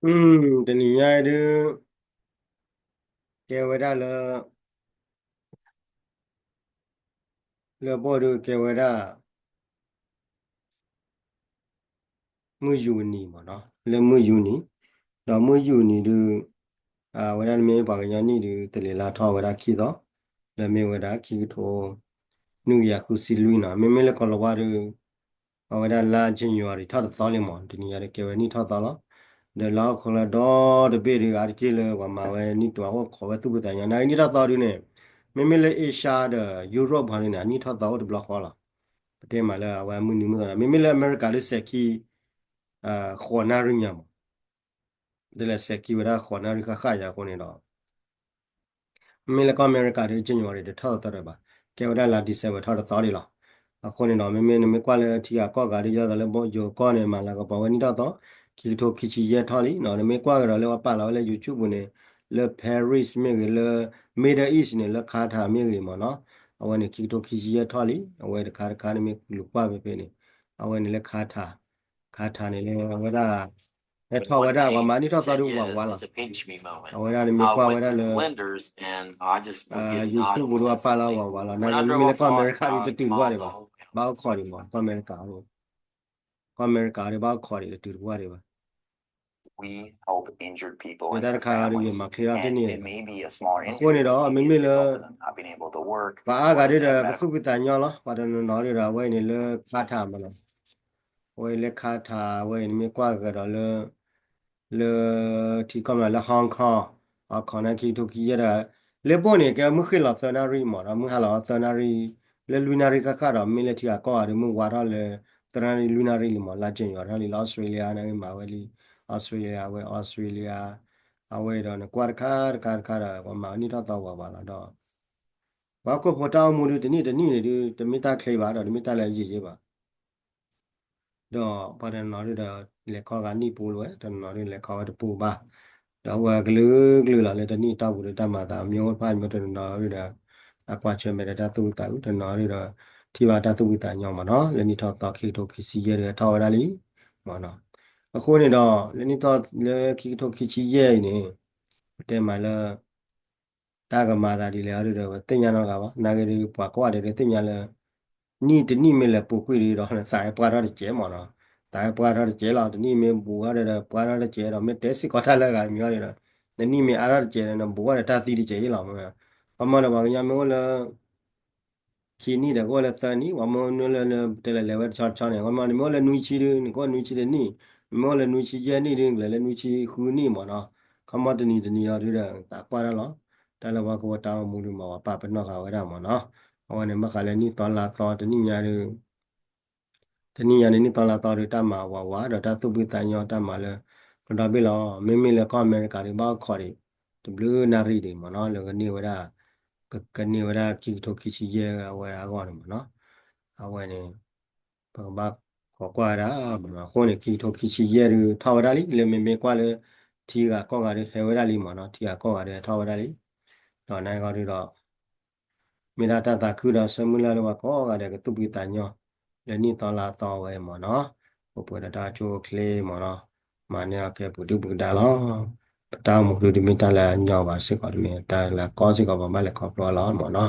တနံၤညါအံၤဒုး ကဲဝဲဒၣ်လၢ လၢပအိၣ်ဒုးကဲဝဲဒၣ် မုၢ်ယူၤနံၤမ့ၢ်နီၤ, လၢမုၢ်ယူၤနံၤ, ဒီးမုၢ်ယူၤနံၤဒုး အဝဲဒၣ်မ့ၢ်ပှၤကညီနံၣ်ဒုး တလ့ၤလါထီၣ်ဝဲဒၣ်ခံသီ, လၢမ့ၢ်ဝဲဒၣ်ခံကထိ နွံကယၤဃုဆံလွံၢ်နီၤ, မ့မ့ၢ်လၢကီၢ်လီၤဝါဒုး အဝဲဒၣ်လါ January ထီၣ်တသီလံမ့ၢ်, တနံၤညါဒုးကဲဝဲနံၣ်ထီၣ်သီလီၤ. ဒီးလါဟီၣ်ခိၣ်လၢဒီတဘ့ၣ်ဒုး အါတက့ၢ်လၢပှၤမၤဝဲနံၣ်တဝၤအိၣ်ခိးဝဲသူၣ်ဖှံသးညီ, နနံၣ်ထီၣ်သီဒုးန့ၣ် မ့မ့ၢ်လၢ Asia ဒီး Europe ဖီဒုးန့ၣ် အနံၣ်ထီၣ်သီအိၣ်တဘျီဃီလီၤ. ပတဲမးလၢအဝဲမုၢ်နံၤမုၢ်သီဒီး မ့မ့ၢ်လၢအမဲရကၤဒုးစဲးခံ ဃိးနၣ်ရံၣ်ညါမ့ၢ်, ဒ်လဲၣ်စဲးခံဝဲဒၣ်ဃိးနၣ်ရံၣ်ဃၣ်ဃၣ်ညါအဃိန့ၣ်ဒီး မ့မ့ၢ်လၢကီၢ်အမဲရကၤဒုး January တထီၣ်သီဒီးဘၣ်, ကဲဝဲဒၣ်လါ December ထီၣ်တသီဒံးလီၤ. အဃိန့ၣ်ဒီး မ့မ့ၢ်နမ့ၢ်ကွၢ်လၢထံဂၤကီၢ်ဂၤဒုး ယသးလၢယိၤကီၢ်န့ၣ် မၤလၤကပီၤဝဲနံၣ်ထီၣ်သီ, ခံကထိခံဆံယဲၢ်ထီၣ်လံနီၤ, နမ့ၢ်ကွၢ်ကဒီးလၢပာ်လီၤဝဲလၢ YouTube ပူၤန့ၣ် လၢ Paris မ့ၢ်ဂ့ၤ, လၢ Middle East န့ၣ် လၢ Qatar မ့ၢ်ဂ့ၤမ့ၢ်နီၤ, အဝဲန့ၣ် ခံကထိခံဆံယဲၢ်ထီၣ်လံ, အဝဲတခါတခါန့ၣ် မ့ၢ်လူၤကွၢ်ဖဲဖဲန့ၣ်, အဝဲန့ၣ်လၢ Qatar, Qatar န့ၣ်လၢအဝဲဒၣ် ဟဲထီၣ်ဝဲဒၣ် ပှၤမၤနံၣ်ထီၣ်သီဒုးဝးဝးလီၤ. အဝဲဒၣ်နမ့ၢ်ကွၢ်ဝဲဒၣ်လၢ YouTube ပူၤဒုးပာ်လီၤဝးဝးလီၤ, နာ်က့မ့မ့ၢ်လၢကီၢ်အမဲရကၤဒုးတတုၤတဝၢ်ဒံးဘၣ်, ဘၣ်အိၣ်ခိးဒံးမ့ၢ် ကီၢ်အမဲရကၤ, ကီၢ်အမဲရကၤဒုးဘၣ်အိၣ်ခိးဒံးတတုၤတဝၢ်ဒံးဘၣ်. တၢ်တခါဒုးယမၤချ့ထီၣ်ဖဲန့ၣ်, အဃိန့ၣ်ဒီး မ့မ့ၢ်လၢ ပှၤအါဂၤဒုးဒီးကသူၣ်ဖှံသးညီလီၤ, ပှၤတနီၤနီၤဒုးဒီး အဝဲအံၤန့ၣ်လၢ Qatar မ့ၢ်နီၤ, အဝဲအံၤလၢ Qatar အဝဲအံၤန့ၣ်မ့ၢ်ကွၢ်ကဒီးလၢ လၢထံကီၢ်မ့ၢ်လၢ Hong Kong, အခိးနၢ်ခံကထိခံဆံယဲၢ်ဒီး လၢပအိၣ်န့ၣ် ကဲမုၢ်ဃ့ၢ်လီၤသၢနၣ်ရံၣ်မ့ၢ်ဒီး မုၢ်ဟါလီၤသၢနၣ်ရံၣ်, လၢလွံၢ်နၣ်ရံၣ်ဃၣ်ဃၣ်ဒီး မ့ၢ်လၢထံဂၤကီၢ်ဂၤဒုး မုၢ်ဝါထီၣ်လၢ သၢနၣ်ရံၣ်လွံၢ်နၣ်ရံၣ်လံမ့ၢ်, လါ January ထီၣ်လံ, လၢ Australia န့ၣ်မၤဝဲလံ, Australia ဝဲ Australia အဝဲဒီးနကွၢ်တခါတခါတခါဒီး ပှၤမၤနံၣ်ထီၣ်သီဝးဝးလီၤဒီး ပှၤဟီၣ်ခိၣ်ဖိတၢ်အိၣ်မူဒုး တနံၣ်တနံၣ်န့ၣ်ဒုး တမ့ၢ်တၢ်ချ့ဘၣ်ဒီး တမ့ၢ်တၢ်လၢအယံာ်ယံာ်ဘၣ်. ဒီးပှၤတနီၤနီၤဒုးဒီး လဲၤခီဂာ်နံၣ်ပူၤလၢၤဝဲ, တနီၤနီၤဒုးလဲၤခီဝဲတပူၤဘၣ်. ဒီးအဝဲကလုာ်ကလုာ်လီၤ လၢတနံၣ်တီၢ်ပူၤဒီး တၢ်မၤသးမ့ၢ်အိၣ်တဖၣ် မ့ၢ်တနီၤနီၤဒုးဒီး အကွၢ်ဆၢၣ်မဲာ်ဒီးတၢ်သူၣ်ဖှံသးညီ, တနီၤနီၤဒုးဒီး ထံၣ်ဘၣ်တၢ်သူၣ်ဖှံသးညီမ့ၢ်နီၤ, လၢနံၣ်ထီၣ်သီ ခံကထိခံဆံယဲၢ်ဒုး ဟဲထီၣ်ဝဲဒၣ်လံမ့ၢ်နီၤ. အဃိန့ၣ်ဒီး လၢနံၣ်ထီၣ်လၢခံကထိခံဆံယဲၢ်အံၤန့ၣ် ပတဲမးလၢ တၢ်ကမၤသးဒ်လဲၣ်အီၤဒုးဒီး ပသ့ၣ်ညါနီတဂၤဘၣ်. နာ်က့ဒုး ပှၤကိးဂၤဒဲးဒုးသ့ၣ်ညါလၢ နံၣ်တနံၣ်မ့ၢ်လဲၤပူၤကွံာ်ဒုးဒီး နသးဟဲပှၢ်ထီၣ်တစဲးမ့ၢ်နီၤ. သးဟဲပှၢ်ထီၣ်တစဲးလီၤ. တနံၣ်မ့ၢ်ဘူးထီၣ်ဒီး ပှၢ်ထီၣ်တစဲးဒီး မ့ၢ်တဲစ့ၢ်ကီးတၢ်လၢအဂၤတမံၤအီၤဒုးဒီး နနံၣ်မ့ၢ်အါထီၣ်တစဲးဒီး နဘူးထီၣ်ဒီးတၢ်သံတစဲးအံၤလီၤ. ခီမီဒီး ပှၤကညီမ့ၢ်အိၣ်လၢ ခံနံၣ်ဒီးကအိၣ်လၢသၢနံၣ်, ပှၤမ့ၢ်အိၣ်လၢ တဲလဲၤလဲၤဝဲတဆီတဆီန့ၣ်, ပှၤမ့ၢ်နမ့ၢ်အိၣ်လၢနွံဆံဒုး နကအိၣ်နွံဆံတနံၣ်, နမ့ၢ်အိၣ်လၢနွံဆံယဲၢ်နံၣ်ဒုး နကလဲၤလၢနွံဆံဃုနံၣ်မ့ၢ်နီၤ. ခီမီတနံၤတနံၤအီၤဒုးဒီး သးပှၢ်တၢ်လီၤ. တၢ်လၢပှၤကဝီၤတၢ်အိၣ်မူဒုးမ့ၢ် ပှၤပာ်ပနီၣ်ဃာ်ဝဲဒၣ်မ့ၢ်နီၤ. အဝဲန့ၣ် ဘၣ်ဃးလၢနံၣ်သီလါသီတနံၣ်ညါဒုး တနံၣ်ညါန့ၣ် နံၣ်သီလါသီဒုး တၢ်မၤဝးဝးဒီးတၢ်သူၣ်ဖှံသးညီတၢ်မၤလၢ ကဒီဘ့ၣ်လီၤ. မ့မ့ၢ်လၢကီၢ်အမဲရကၤဒုး ဘၣ်အိၣ်ခိးဒံး တဘျုးနၣ်ရံၣ်ဒံးမ့ၢ်နီၤ လၢကန့ၢ်ဝဲဒၣ် ကန့ၢ်ဝဲဒၣ်ခံကထိခံဆံယဲၢ်အဝဲအဂီၢ်န့ၣ်မ့ၢ်နီၤ. အဝဲန့ၣ် ပကဘၣ်ခိးကွၢ်ဝဲဒၣ်မ့ၢ်နီၤ. အဃိန့ၣ် ခံကထိခံဆံယဲၢ်ဒုး ထီၣ်ဝဲဒၣ်လံ လၢမ့မ့ၢ်ကွၢ်လၢ ထံဂၤကီၢ်ဂၤဒုးဟဲဝဲဒၣ်လံမ့ၢ်နီၤ. ထံဂၤကီၢ်ဂၤဒုးဟဲထီၣ်ဝဲဒၣ်လံ. ဒီးနဂီၢ်ဒုးဒီး မ့ၢ်ဒၣ်တၢ်သးခုဒီးဆၢမုၢ်လၢ်လၢပှၤကိးဂၤဒဲးကသူၣ်ဖှံသးညီ လၢနံၣ်သီလါသီဝဲမ့ၢ်နီၤ, ပပှဲၤဒီးတၢ်အိၣ်ဆူၣ်အိၣ်ချ့မ့ၢ်နီၤ, မၤန့ၢ်အီၤကဲပူၤဒုၣ်ပူၤဒါလီၤ. ပတၢ်အိၣ်မူဒုးတမ့ၢ်တၢ်လၢအညီဘၣ်စ့ၢ်ကီး တမ့ၢ်တၢ်လၢအကီစ့ၢ်ကီး ပဘၣ်လဲၤခီဖျိလီၤမ့ၢ်နီၤ.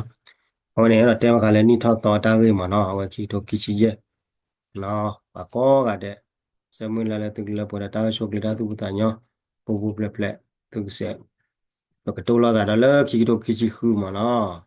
အဝဲန့ၣ် အဲၣ်ဒိးတဲဘၣ်ဃးလၢနံၣ်ထီၣ်သီတၢ်ဂ့ၢ်မ့ၢ်နီၤ, အဝဲခံကထိခံဆံယဲၢ် ပှၤကိးဂၤဒဲး ဆၢမုၢ်လၢ်လၢသုကလၢပှဲၤဒီးတၢ်အိၣ်ဆူၣ်အိၣ်ချ့တၢ်သူၣ်ဖှံသးညီ ပူၤပူၤဖျဲးဖျဲး သုကစဲး ပကတိၤလိာ်သးဒီးလၢခံကထိခံဆံဃုမ့ၢ်နီၤ.